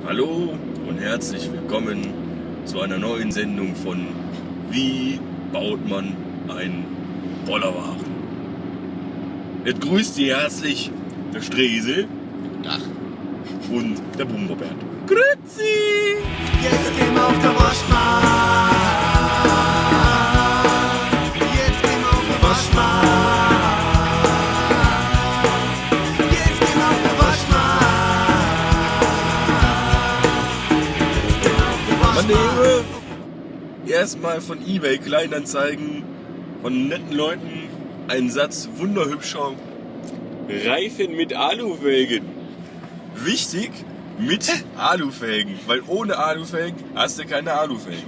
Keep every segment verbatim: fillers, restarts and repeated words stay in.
Hallo und herzlich willkommen zu einer neuen Sendung von Wie baut man einen Bollerwagen? Et grüßt Sie herzlich der Stresel. Dach. Und der Bumberbert. Grüezi! Jetzt gehn mer uff de Woschmarkt. Jetzt gehn mer uff de Woschmarkt. Jetzt gehn mer uff de Woschmarkt. Jetzt gehn mer uff de Woschmarkt. Meine Ehre. Erstmal von eBay Kleinanzeigen von netten Leuten einen Satz wunderhübscher Reifen mit Alufelgen. Wichtig, mit Alufelgen, weil ohne Alufelgen hast du keine Alufelgen.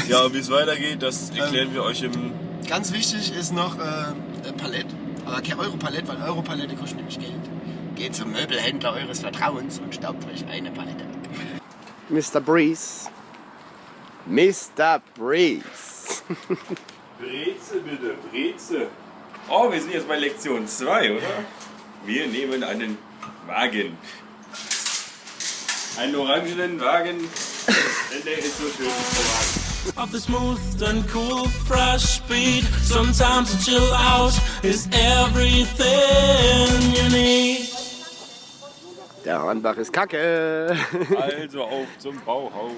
Ja, und wie es weitergeht, das erklären wir euch im... Ganz wichtig is noch äh, e Palett. Aber kein Euro-Palett, weil Euro-Palette kostet nämlich Geld. Geht zum Möbelhändler eures Vertrauens und staubt euch eine Palette. Mister Breeze. Mister Breeze. Breze bitte, Breze. Oh, wir sind jetzt bei Lektion zwei, oder? Wir nehmen einen Wagen. Einen orangenen Wagen, denn der ist so schön, der Wagen. Of the smooth and cool, fresh beat. Sometimes to chill out is everything you need. Der Hornbach is kacke. Also auf zum Bauhaus.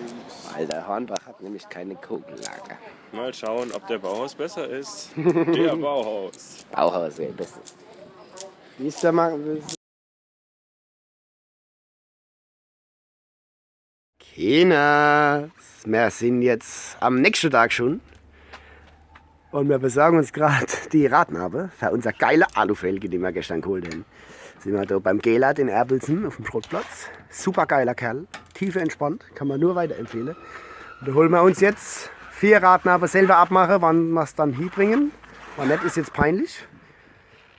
Weil der Hornbach hat nämlich keine Kugellager. Mal schauen, ob der Bauhaus besser ist. Der Bauhaus. Bauhaus wäre besser. Wie ist der Marken? Kinder, wir sind jetzt am nächsten Tag schon. Und wir besorgen uns grad die Radnabe für unser geile Alufelge, die wir gestern geholt haben. Sind wir da beim Gelad in Erbelsen auf dem Schrottplatz. Super geiler Kerl, tiefe entspannt, kann man nur weiterempfehlen. Und da holen wir uns jetzt vier Radnabe, selber abmachen, wann wir es dann hinbringen. Wann nicht, ist jetzt peinlich.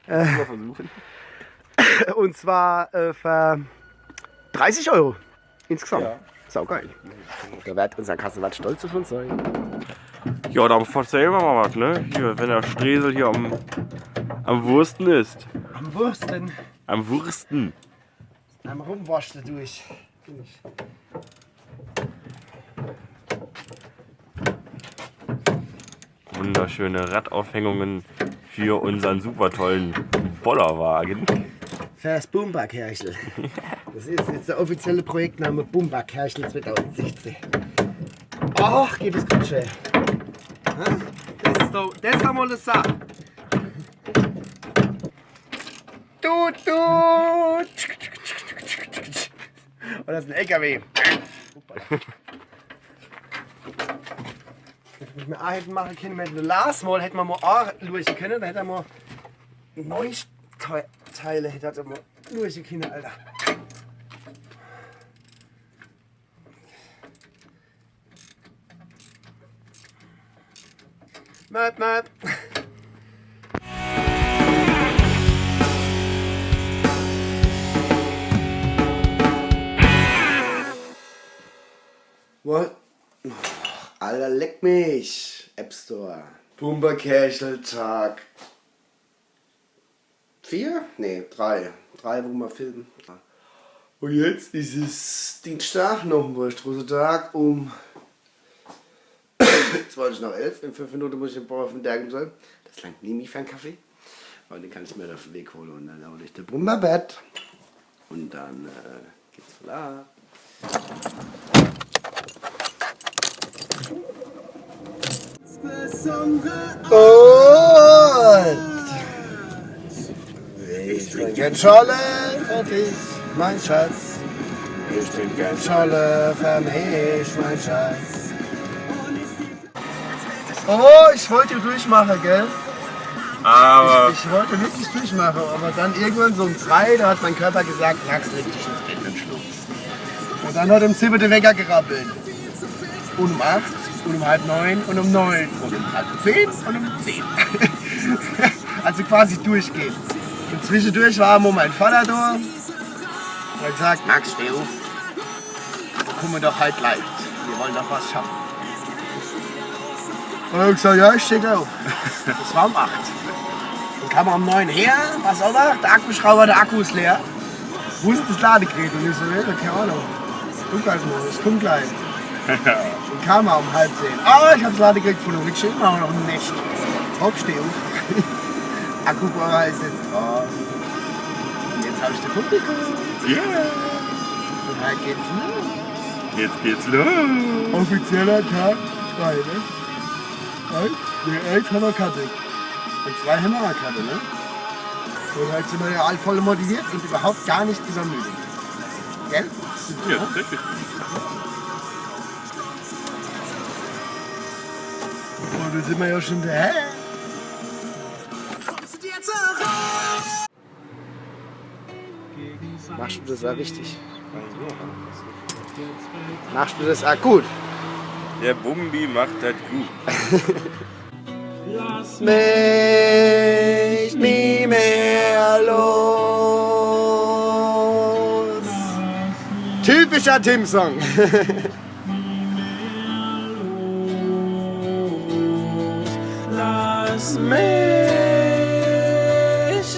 Äh, mal versuchen. Und zwar äh, für dreißig Euro insgesamt. Ja. Saugeil. Da wird unser Kassenwart stolz auf uns sein. Ja, dann verzähl mer mal was, ne? Hier, wenn der Stresel hier am, am Wursten ist. Am Wursten. Am Wursten. Am Rumwursten durch. Wunderschöne Radaufhängungen für unseren super tollen Bollerwagen. Fürs Bumba-Kerchel. Das ist jetzt der offizielle Projektname Bumba-Kerchel zweitausendsechzehn. Ach, geht das gut schön. Ja? Das ist doch, das ist doch mal eine Sache. Tut, tut. Oder ist ein L K W. Wenn mer auch hätten machen können, mit dem Lars mal, hätten wir mal auch lurchen können, da hätten wir mal neue Te- Teile, hätte er mal lurchen können, Alter. Map, map. What? Alter, leck mich. App Store. Bumba Kerchel Tag vier? Nee, drei. Drei, wo wir filmen. Und jetzt ist es Dienstag, noch ein Wurstrose Tag um zwanzig nach elf. In fünf Minuten muss ich den Bauer von Dergen sein. Das langt nie, nie für einen Kaffee. Aber den kann ich mir da auf den Weg holen und dann hole ich den Bumba Bett. Und dann äh, geht's voll ab. Und ich trinke Schorle für dich, mein Schatz. Ich trinke Schorle für mich, mein Schatz. Oh, ich wollte durchmachen, gell? Aber ich, ich wollte wirklich durchmachen, aber dann irgendwann so um drei, da hat mein Körper gesagt: „Max, leg dich ins Bett und schlaf.“ Und dann hat um sieben der Wecker gerappelt. Und um acht, und um halb neun, und um neun, und um halb zehn, und um zehn. Also quasi durchgehend. Und zwischendurch war immer mein Vater da. Und hat gesagt: „Max, steh auf. Komm doch halt gleich. Wir wollen doch was schaffen.“ Und dann hab ich gesagt: „Ja, ich steh gleich auf.“ Das war um acht. Dann kam er um neun her, was auch macht, der Akkuschrauber, der Akku is leer. Wo is das Ladegerät? Und ich so, ja, keine Ahnung. Guck halt mal, ich komm gleich. Dann kam er um halb zehn. Ah, ich hab das Ladegerät gefunden. Und ich immer noch im Nest. Hock, steh auf. Akkubohrer is jetzt dran. Und jetzt hab ich den Publikum. Yeah. Und halt geht's los. Jetzt geht's los. Offizieller Tag drei, ne? Eins? Nee, eins haben wir Karte. Und zwei haben wir Karte, ne? Und halt sind wir ja alle voll motiviert und überhaupt gar nicht übermüdet. Gell? Ja, tatsächlich. Und da sind wir ja schon da. Machst du das auch richtig? Machst du das auch gut? Der Bumbi macht das gut. Lass mich nie mehr los. Typischer Tim-Song. Lass mich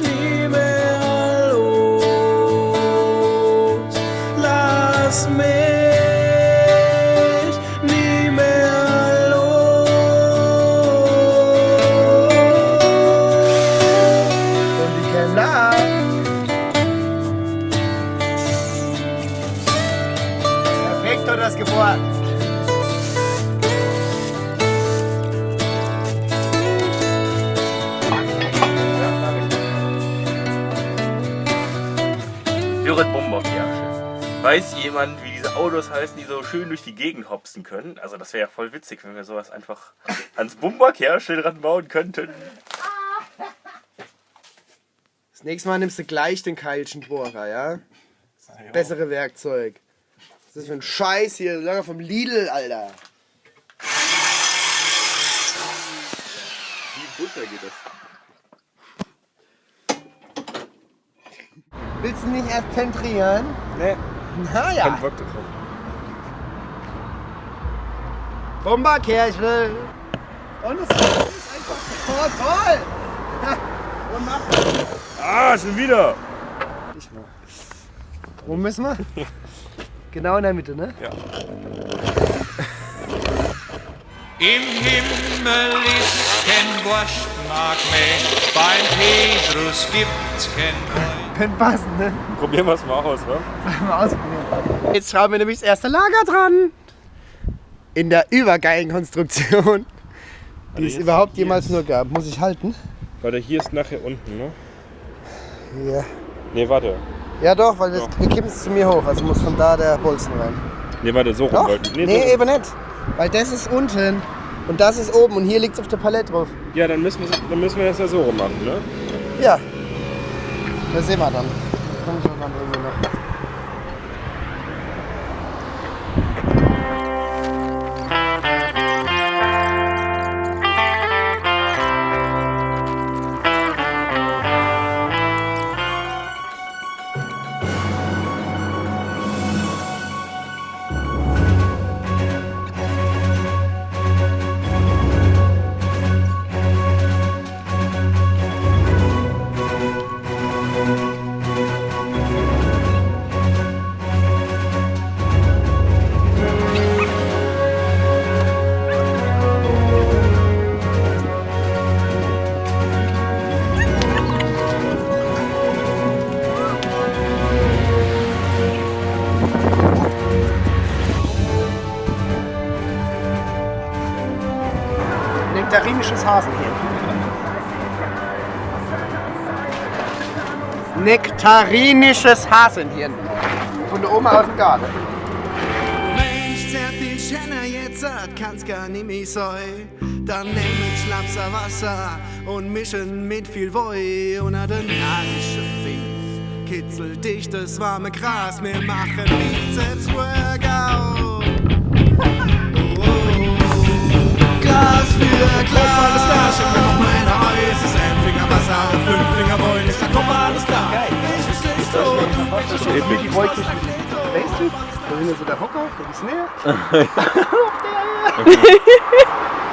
nie mehr los. Lass mich nie mehr los. Und ich kann lachen. Perfekt hat das gefahren. Für die Bumbock-Herrsche. Weiß jemand, wie diese Autos heißen, die so schön durch die Gegend hopsen können? Also das wäre ja voll witzig, wenn wir sowas einfach ans Bumbock-Herrsche dran bauen könnten. Das nächste Mal nimmst du gleich den Keilchenbohrer, ja? Das bessere Werkzeug. Was is das für ein Scheiß hier? Sogar vom Lidl, Alter. Wie Butter geht das? Willst du nicht erst zentrieren? Nee. Na ja. Kein Bock drauf. Bomberkerchel. Und es ist einfach, oh, toll. Und macht. Ah, schon wieder. Ich mach. Wo müssen wir? Genau in der Mitte, ne? Ja. Im Himmel ist kein Wurstmarkt mehr, beim Petrus gibt's kein Wein. Könnte passen, ne? Probieren wir's mal aus, wa? Mal ausprobieren. Jetzt schrauben wir nämlich das erste Lager dran. In der übergeilen Konstruktion, die es überhaupt jemals nur gab. Muss ich halten? Warte, hier ist nachher unten, ne? Ja. Nee, warte. Ja doch, weil das, wir kippen es zu mir hoch, also muss von da der Bolzen rein. Nee, warte, so rum. Doch? Wollten. Nee, nee, so rum. Eben nicht. Weil das ist unten und das ist oben und hier liegt's auf der Palette drauf. Ja, dann müssen wir, dann müssen wir das ja so rum machen, ne? Ja. Das sehen wir dann. Komm schon dann irgendwie noch. Nektarinisches Hasenhirn. Nektarinisches Hasenhirn. Von der Oma aus dem Garten. Mensch, sehr viel schöner jetzt, kann's gar nimmi sei. Dann nemm en Schnaps a Wasser und mischen mit viel Woi unter den Arsch. Kitzelt dich das warme Gras, wir machen Bizeps-Workout. Oh, oh, oh. Glas für Glas, ich will noch meine Eis, es ist ein Finger Wasser, fünf Finger Woi, ist der Kopf alles klar. Ich versteh so. Das ist episch. Weißt du, da hinten ist so der Hocker, der ist näher.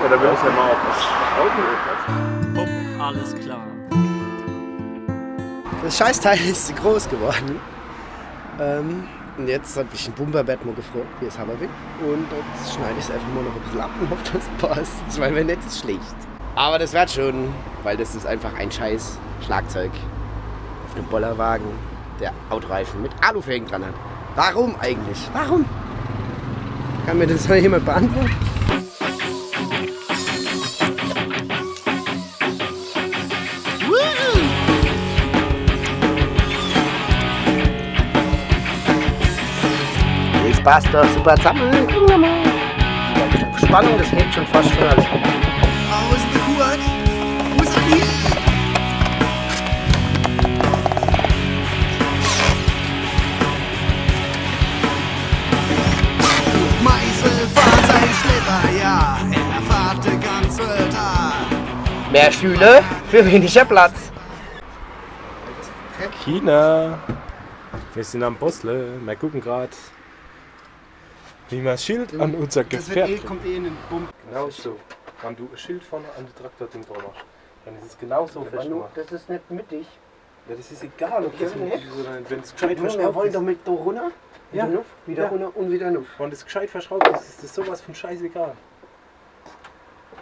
Ja, da will ich ja mal auf das Auto. Hopp, alles klar. Das Scheißteil ist zu groß geworden. Ähm, und jetzt hab ich den Bumperbert mal gefragt, wie es haben will. Und jetzt schneide ich es einfach mal noch ein bisschen ab und hoffe, dass es passt. Ich meine, wenn nicht, ist schlecht. Aber das wird schon, weil das ist einfach ein scheiß Schlagzeug auf einem Bollerwagen, der Autoreifen mit Alufelgen dran hat. Warum eigentlich? Warum? Kann mir das mal jemand beantworten? Das passt doch super zusammen. Gucken wir mal. Spannung, das hebt schon fast schon alles. Aus der Kuh. Wo ist er hier? Meisel fährt sein Schlitten, ja, er fährt den ganzen Tag. Mehr Stühle für weniger Platz. China. Wir sind am Bosle. Wir gucken grad, wie man das Schild an unser Gefährt bringt. Kommt eh in den Bump. Genau so. Wenn du ein Schild vorne an das Traktording dran machst, dann ist es genau so festgemacht. Das ist nicht mittig. Ja, das ist egal, ob das mittig ist oder nicht. Wenn es gescheit verschraubt ist. Wir wollen doch mit da runter, wieder rauf, wieder runter und wieder rauf. Wenn das gescheit verschraubt ist, ist das sowas von scheißegal.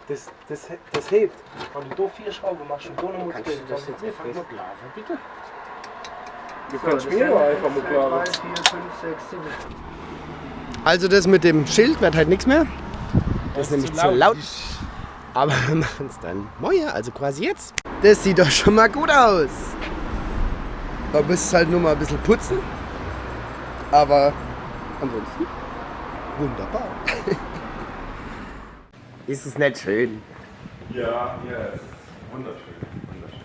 Das, das, das hebt. Wenn du da vier Schrauben machst und da nochmal zwei, dann kannst du das jetzt einfach mal glauben, bitte? Du kannst mir ja einfach mal glauben. Also das mit dem Schild wird halt nichts mehr. Das ist nämlich zu laut. Aber wir machen es dann morgen, also quasi jetzt. Das sieht doch schon mal gut aus. Da müsst ihr halt nur mal ein bisschen putzen. Aber ansonsten wunderbar. Ist es nicht schön? Ja, ja, es ist wunderschön, wunderschön.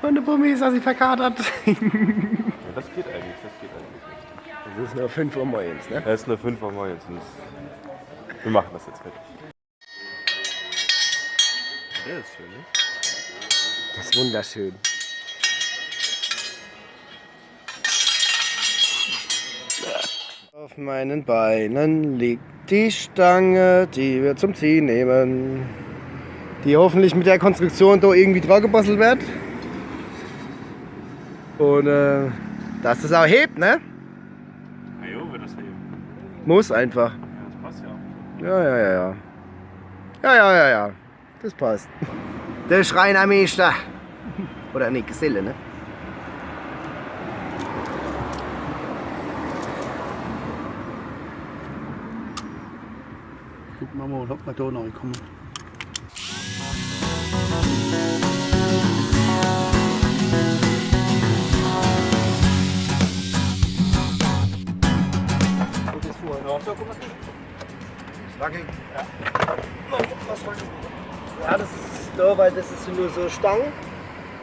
Und der Bummi ist, dass sie verkatert. Ja, das geht eigentlich, das geht eigentlich. Es ist nur fünf Uhr morgens, ne? Es ist nur fünf Uhr morgens und es, wir machen das jetzt fertig. Der ist schön, ne? Das ist wunderschön. Auf meinen Beinen liegt die Stange, die wir zum Ziehen nehmen. Die hoffentlich mit der Konstruktion da irgendwie dran gebastelt wird. Und äh, dass das auch hebt, ne? Na jo, wird das heben. Muss einfach. Ja, das passt ja. Ja, ja, ja, ja. Ja, ja, ja, ja. Das passt. Der Schreinermeister. Oder nee, Geselle, ne? Guck mal, mal, ob wir da noch kommen. Gutes Fuhr, ja. So, guck mal. Wackeln. Ja. Ja, das ist da, weil das ist nur so Stangen.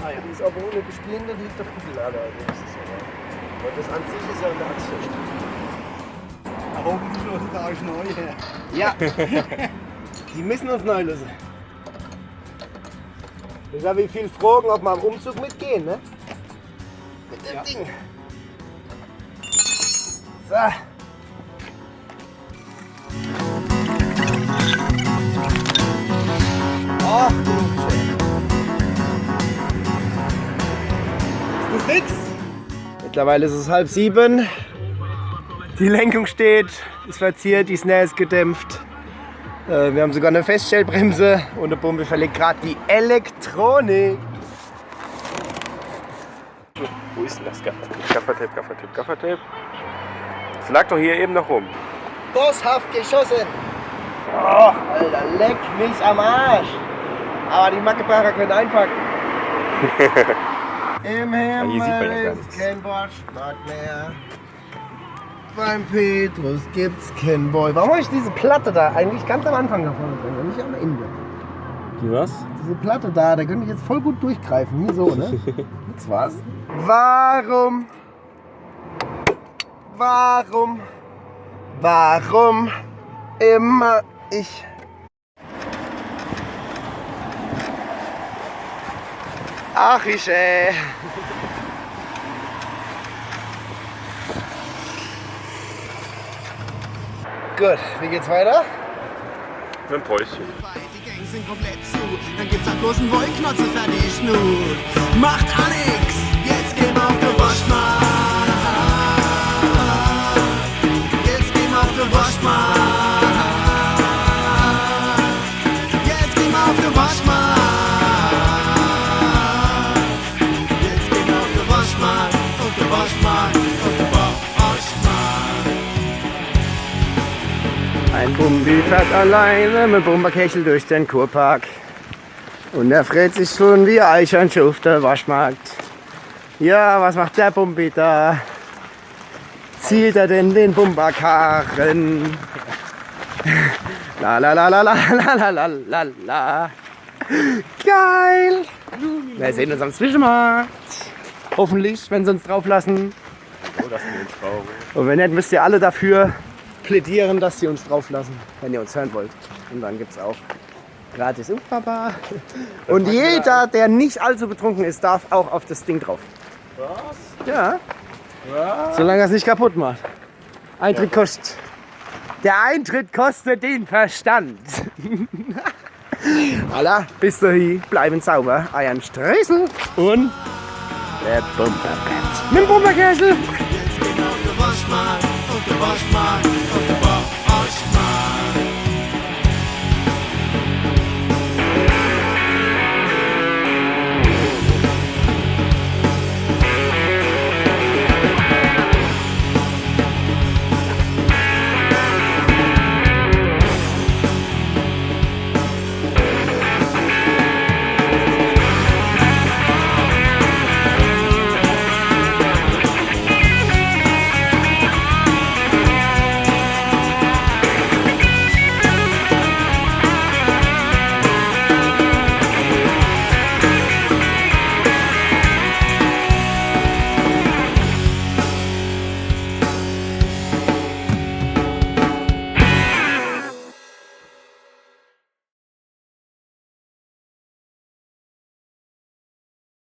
Ah, ja. Die ist aber ohne Bespielen, dann liegt der Kugellager. Also das ist aber, weil das an sich ist ja eine Achsfest. Aber hoffentlich lassen sie euch neu her. Ja. Die müssen uns neu lassen. Das ist ja wie viel fragen, ob wir am Umzug mitgehen, ne? Mit dem Ding. So. Ach, du Scheiße. Ist das nix? Mittlerweile ist es halb sieben. Die Lenkung steht, ist verziert, die Snare ist gedämpft. Äh, wir haben sogar eine Feststellbremse und der Bumbi verlegt gerade die Elektronik. Wo ist denn das Gaffertape? Gaffertape, Gaffertape, Gaffertape. Das lag doch hier eben noch rum. Bosshaft geschossen. Oh, Alter, leck mich am Arsch. Aber die Mackebacher können einpacken. Im Himmel ist kein Bordschmack mehr. Beim Petrus gibt's kein Boy. Warum habe ich diese Platte da eigentlich ganz am Anfang davon drin und nicht am Ende? Die was? Diese Platte da, da könnte ich jetzt voll gut durchgreifen. Hier so, ne? Das war's. Warum? Warum? Warum immer ich? Ach, ich, ey. Gut, wie geht's weiter? Mit dem Päuschen. Komplett zu, dann gibt's halt bloß en Wollknotze fer die Schnut. Macht a nix, jetzt gehn mer uff de Woschmaat. Jetzt gehn mer uff de Woschmaat. Jetzt gehn mer uff de Woschmaat. Jetzt gehn mer uff de Woschmaat, uff de Woschmaat, uff de Woschmaat. Ein Bumbi fährt alleine mit Bumperkechel durch den Kurpark. Und er freut sich schon wie Eichhörnchen auf der Waschmarkt. Ja, was macht der Bumbi da? Zielt er denn den Bumperkarren? La la la la la la la la la. Geil! Wir sehen uns am Zwischenmarkt. Hoffentlich, wenn sie uns drauf lassen. Oh, das ist ein Traum. Und wenn nicht, müsst ihr alle dafür plädieren, dass sie uns drauf lassen, wenn ihr uns hören wollt. Und dann gibt's auch gratis Uff Baba. Und jeder, der nicht allzu betrunken ist, darf auch auf das Ding drauf. Was? Ja, Was? solange er es nicht kaputt macht. Eintritt kostet. Der Eintritt kostet den Verstand. Alla, bis dahin, bleiben sauber. Eiern Streisel und der Bumperpad. Mit dem Bumperkessel. Jetzt gehn mer uff de Woschmaat, uff de Woschmaat, uff de